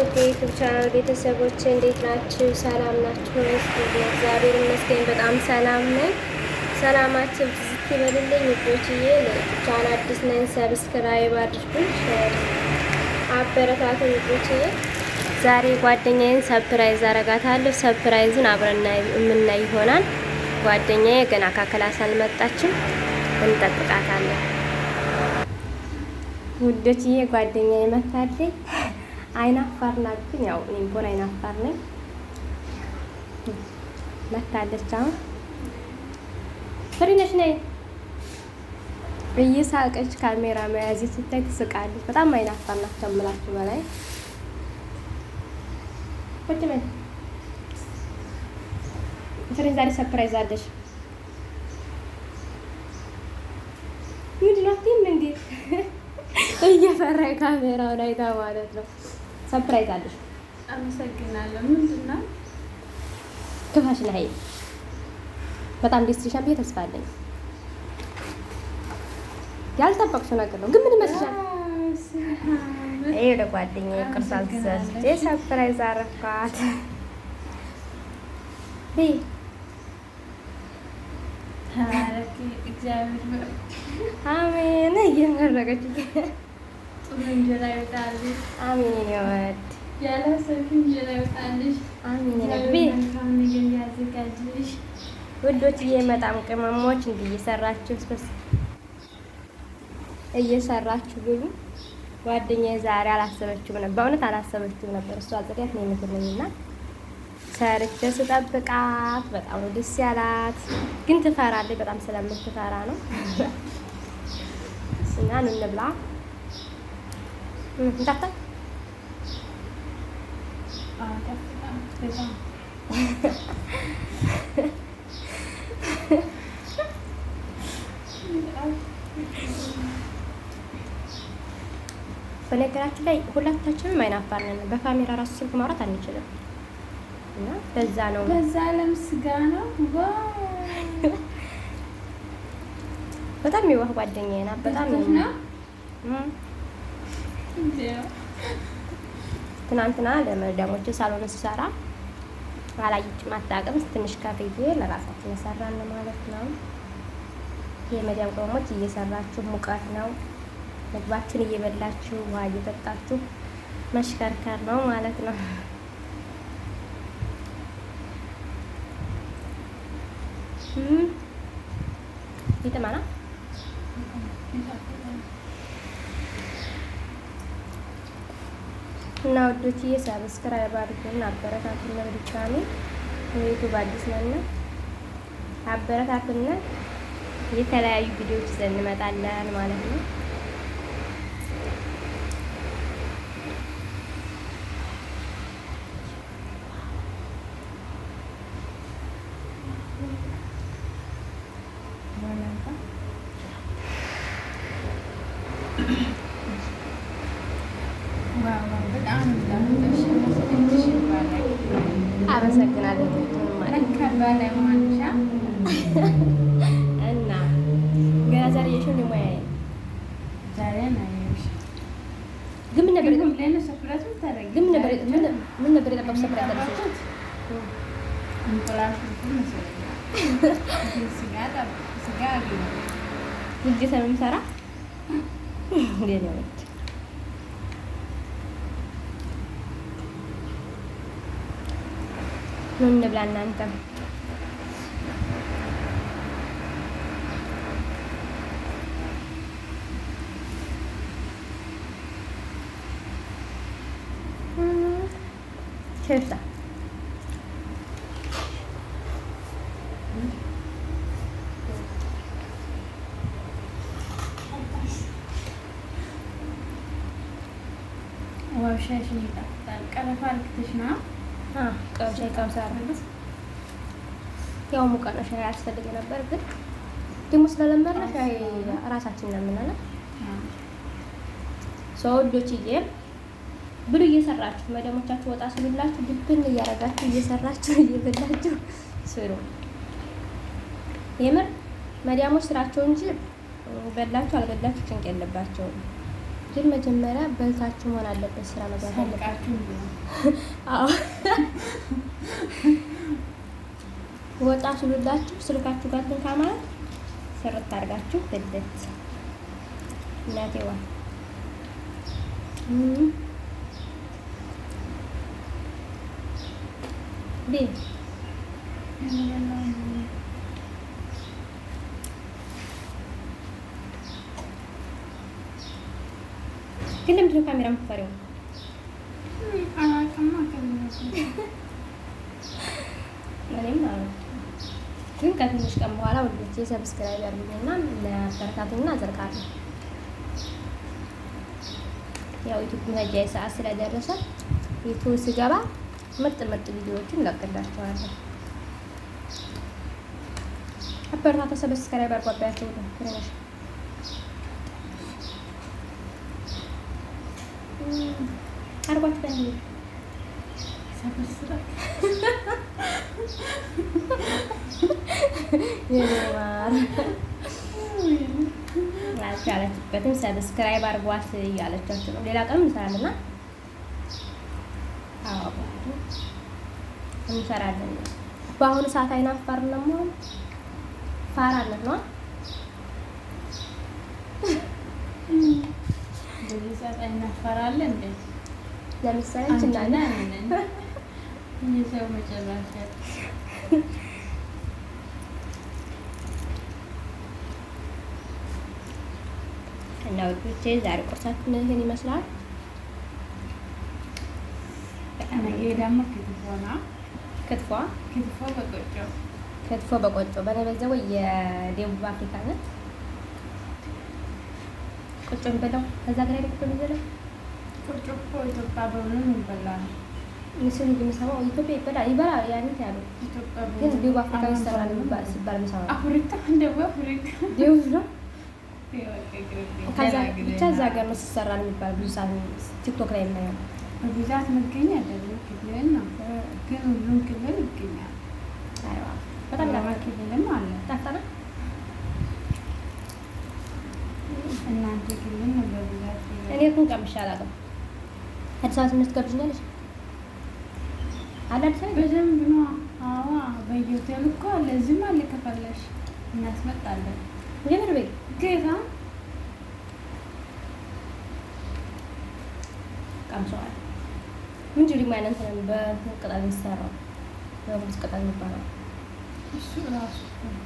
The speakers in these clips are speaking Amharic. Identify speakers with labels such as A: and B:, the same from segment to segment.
A: ውድ የ YouTube channel ቤተሰቦች፣ እንዴት ናችሁ? ሰላም ናችሁ? እግዚአብሔር ይመስገን በጣም ሰላም ነኝ። ሰላማችሁ ብዝት ይበልልኝ ውዶችዬ። ለ YouTube channel አዲስ ነኝ፣ subscribe አድርጉኝ፣ share አበረታቱኝ ውዶችዬ። ዛሬ ጓደኛዬን surprise አረጋታለሁ። Surprise ኡን አብረን የምናይ ይሆናል። ጓደኛዬ ገና ከ class አልመጣችም፣ እንጠብቃታለን። ውዶችዬ ጓደኛዬ መታለች። አይናፋር ናት፣ ግን ያው እኔም ብሆን አይናፋር ነኝ። መታለች። አሁን ፍሪ ነሽ ነይ። እየሳቀች ካሜራ መያዝ ስታይ ትስቃለች። በጣም አይናፋር ናት ከምላችሁ በላይ። ቁጭ በይ ፍሬ፣ ዛሬ surprise አለሽ። ምንድን ነው አትይም እንዴ? እየፈራ ካሜራው ላይ ማለት ነው። Surprise አለሽ።
B: አመሰግናለሁ። ምንድን ነው?
A: ክፋሽ ነይ። በጣም ደስ ይልሻል ብዬ ተስፋ አለኝ። ያልጠበቅሽው ነገር ነው ግን ምን ይመስልሻል? ይሄ ለጓደኛዬ ቅርስ አዘዝቼ surprise አረኳት።
B: ተባረኪ፣ እግዚአብሔር
A: አሜን። እየመረቀች
B: ጥሩ እንጀራ ይወጣልሽ።
A: አሜን። የኔ ወድ
B: ያላሰብሽ እንጀራ ይወጣልሽ።
A: አሜን። የኔ
B: መልካም ነገር ያዘጋጅልሽ።
A: ውዶችዬ በጣም ቅመሞች እንዲህ እየሰራችሁ እየሰራችሁ ብሉ። ጓደኛዬ ዛሬ አላሰበችውም ነበር፣ በእውነት አላሰበችውም ነበር። እሷ ጽዳት ነው የምትለኝና ሰርቼ ስጠብቃት በጣም ነው ደስ ያላት። ግን ትፈራለች፣ በጣም ስለምትፈራ ነው። እና እንብላ እንዳታ በነገራችን ላይ ሁላታችንም አይናፋር ነን። በካሜራ ራሱ ስልክ ማውራት አንችልም። እና ለዛ ነው
B: በዛ ለም ስጋ ነው።
A: በጣም የዋህ ጓደኛዬ ናት። በጣም
B: ነው።
A: ትናንትና ለመዳሞች ሳሎን ስሰራ አላየችም፣ አታውቅም። ትንሽ ከፍዬ ለራሳችን የሰራን ነው ማለት ነው። የመዳም ቅመሞች እየሰራችሁ ሙቀት ነው፣ ምግባችሁን እየበላችሁ ውሃ እየጠጣችሁ መሽከርከር ነው ማለት ነው። ይጥማና እና ውዶችዬ subscribe አድርጉና አበረታቱን። በድጋሚ YouTube አዲስ ነን፣ አበረታቱን። የተለያዩ ቪዲዮዎች ይዘን እንመጣለን ማለት ነው። አመሰግናለሁ። እና ገና ዛሬ የሽን ሙያ ግን ምን ነበር የጠበቅሽው? Surprise ሁልጊዜ ስለምሰራ ኑ እንብላ እናንተ። ቼርሳ
B: Wow ሻይሽን ይጣፍጣል። ቀረፋ አርግተሽ ነው?
A: ሻይ ቀምሳ ያው ሙቀት ነው። ሻይ ያስፈልግ ነበር ግን ደግሞ ስለለመድነው ሻይ እራሳችን ነው የምንለው። ሰው ብሉ እየሰራችሁ መደሞቻችሁ ወጣ ስሉላችሁ ድብን እያረጋችሁ እየሰራችሁ እየበላችሁ ስሩ። የምር መዲያሞች ስራቸው እንጂ በላችሁ አልበላችሁ ጭንቅ የለባቸውም። ግን መጀመሪያ በልታችሁ መሆን አለበት። ስራ መግባት አለበት። አዎ ወጣ ስሉላችሁ ስልካችሁ ጋር እንትን ካማረ ስርት አድርጋችሁ ብልት እናቴዋ ቤ ግን ለምንድን ነው ካሜራ የምትፈሪው? እኔም ግን ከትንሽ ቀን በኋላ ውዶቼ subscribe ያድርጉኝና ለአበረታቱኝና አዘርቃለሁ። ያው ዩቲዩብ መጃ ሰዓት ስለደረሰ ዩቲዩብ ስገባ ምርጥ ምርጥ ቪዲዮዎችን እለቅላችኋለሁ። አበረታታ፣ subscribe አድርጉ። ነው ትንሽ አርጓችሁ አልቻለችበትም። subscribe አድርጓት እያለቻችሁ ነው። ሌላ ቀንም እንሰራለንና እንሰራለን። በአሁኑ ሰዓት አይናፋር ነው ፋራነት ነው።
B: በዚህ ሰዓት አይናፋር አለ እንዴ?
A: ለምሳሌ እንችላለን
B: የሰው መጨረሻ
A: እና ውዶቼ ዛሬ ቁርሳችን ይህን ይመስላል።
B: ነገ ደግሞ ክትፎ ነው።
A: ክትፎ
B: ክትፎ በቆጮ
A: ክትፎ በቆጮ በነበዘው የደቡብ አፍሪካ ነው። ቆጮ የሚበላው ከዛ ጋር አይደል? ቆጮ የሚበላው
B: ቆጮ እኮ ኢትዮጵያ በሆነ የሚበላ ነው።
A: ምስል የምሰማው ኢትዮጵያ ይበላል ይበላል ያንን ያሉ ግን ደቡብ አፍሪካ ይሰራል ሲባል የምሰማው
B: አፍሪካ ደቡብ አፍሪካ
A: ደቡብ ነው። ከዛ ብቻ እዛ ሀገር ነው ሲሰራል የሚባል ብዙ ሰዓት ቲክቶክ ላይ የማየው
B: በብዛት መገኛ ደቡብ ክልል ነው፣ ግን ሁሉም ክልል ይገኛል።
A: አይዋ በጣም
B: ኦሮሚያ ክልልም አለ።
A: ጣፍጣና
B: እናንተ ክልል ነው በብዛት።
A: እኔ ግን ቀምሼ አላውቅም። አዲስ አበባ ትምህርት ገብዥኛለሽ አለ አዲስ አበባ
B: በደንብ ነው። አዋ በየሆቴሉ እኮ አለ፣ እዚህም አለ። ከፈለሽ እናስመጣለን።
A: የምር ቤት
B: ጌታ
A: ቀምሰዋል። ምንድን ነው ያንን እንትን በእንትን ቅጠል የሚሰራው በሙዝ ቅጠል የሚባለው
B: እሱ ራሱ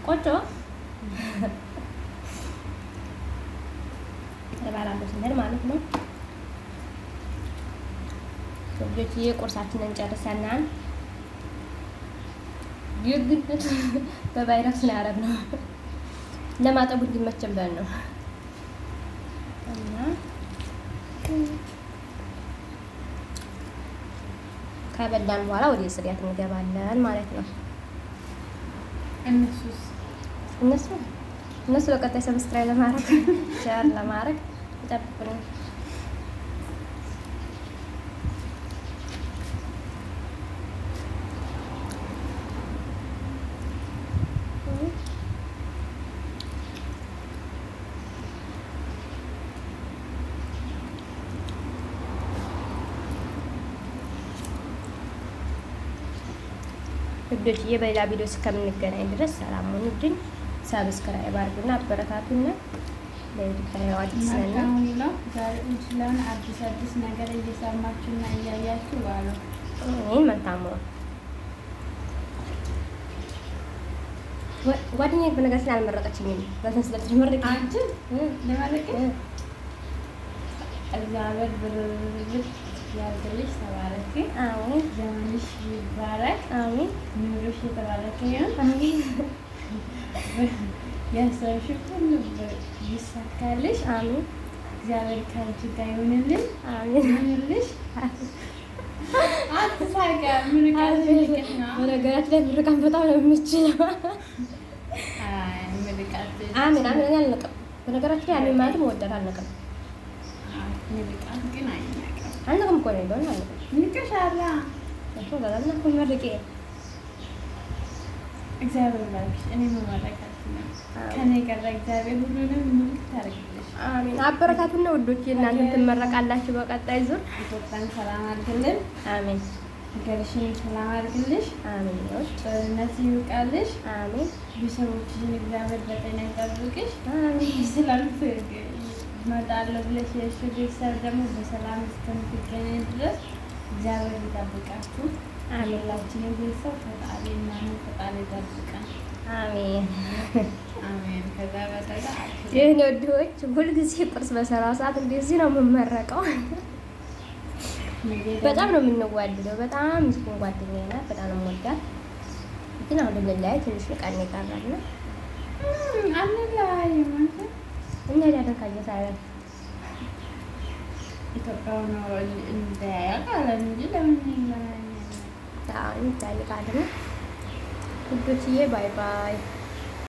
A: ቆጮ እበላለሁ ስንል ማለት ነው። ልጆችዬ ቁርሳችንን ጨርሰናል። ግግነት በቫይረስ ነው ያደረግነው ለማጠቡ እንዲመቸን ብለን ነው እና ከበላን በኋላ ወደ ጽዳት እንገባለን ማለት ነው።
B: እነሱስ
A: እነሱ እነሱ ለቀጣይ subscribe ለማድረግ share ለማድረግ ይጠብቁን። ውዶችዬ በሌላ ቪዲዮ እስከምንገናኝ ድረስ ሰላም ሁኑልኝ። subscribe አድርጉና አበረታቱና ለዩቲዩብ ቻናል አዲስ ነን።
B: መልካም ውሎ። ዛሬ እሑድ ስለሆነ አዲስ አዲስ ነገር እየሰማችሁና እያያችሁ ዋሉ።
A: ይህ መልካም ነው። ጓደኛዬ በነገራችን ላይ አልመረቀችኝም። በስንት ስለተመረቀ
B: አንቺ ለማለቅ እግዚአብሔር ብርብርብር ያድርግልሽ። ተባረኪ።
A: አሜን
B: ዘመንሽ ይባረክ።
A: አሜን
B: ኑሮሽ የተባረከ ይሁን።
A: አሜን
B: ያሰብሽው ሁሉ ይሳካልሽ።
A: አሜን
B: እግዚአብሔር ከአንቺ ጋር ይሁንልሽ
A: አሜን።
B: ይሁንልሽ። አትሳቂ። ምርቃት ምርቃት ነው።
A: በነገራችን ላይ ምርቃን በጣም ነው የምችለው።
B: አይ ምርቃት
A: አሜን አሜን። እኔ አልንቅም። በነገራችን ላይ አሜን ማለትም እወዳለሁ። አልንቅም
B: አይ ምርቃት ግን አይናቅም።
A: አልንቅም እኮ ነው እንደሆነ አልንቅም።
B: ንቀሻላ።
A: እሱ ጋር እና እኮ መርቄ
B: እግዚአብሔር ይባርክሽ። እኔ መመረቅ አልችልም። ከኔ ቀረ እግዚአብሔር ሁሉንም ሙልት ታደርግልሽ።
A: አሜን። አበረታቱና ውዶች፣ እናንተም ትመረቃላችሁ በቀጣይ ዙር።
B: ኢትዮጵያን ሰላም አድርግልን።
A: አሜን።
B: ሀገርሽን ሰላም አድርግልሽ።
A: አሜን።
B: ጦርነት ይውቃልሽ።
A: አሜን።
B: ቤተሰቦችሽን እግዚአብሔር በጤና ይጠብቅሽ።
A: አሜን።
B: ሰላም እመጣለሁ ብለሽ የእሱ ቤተሰብ ደግሞ በሰላም እስከምትገናኝ ድረስ እግዚአብሔር ይጠብቃችሁ።
A: አሜን።
B: ሁላችንም ቤተሰብ ፈጣሪ እናምን ፈጣሪ ይጠብቃል።
A: አሜን።
B: አሜን። ከዛ በተጋ
A: ይህን ወዲዎች ሁልጊዜ ቁርስ በሰራው ሰዓት እንደዚህ ነው የምመረቀው። በጣም ነው የምንዋደደው። በጣም ምስኪን ጓደኛዬ ናት። በጣም ነው የምወዳት። ግን አሁን ልንለያይ ትንሽ ቀን ይቀራል።
B: አንለያይም።
A: እንሄዳለን ካየሳለን
B: ኢትዮጵያ ነው እንለያያለን እንጂ ለምን እንለያያለን?
A: እንጠያየቃለን። ውዶችዬ bye bye።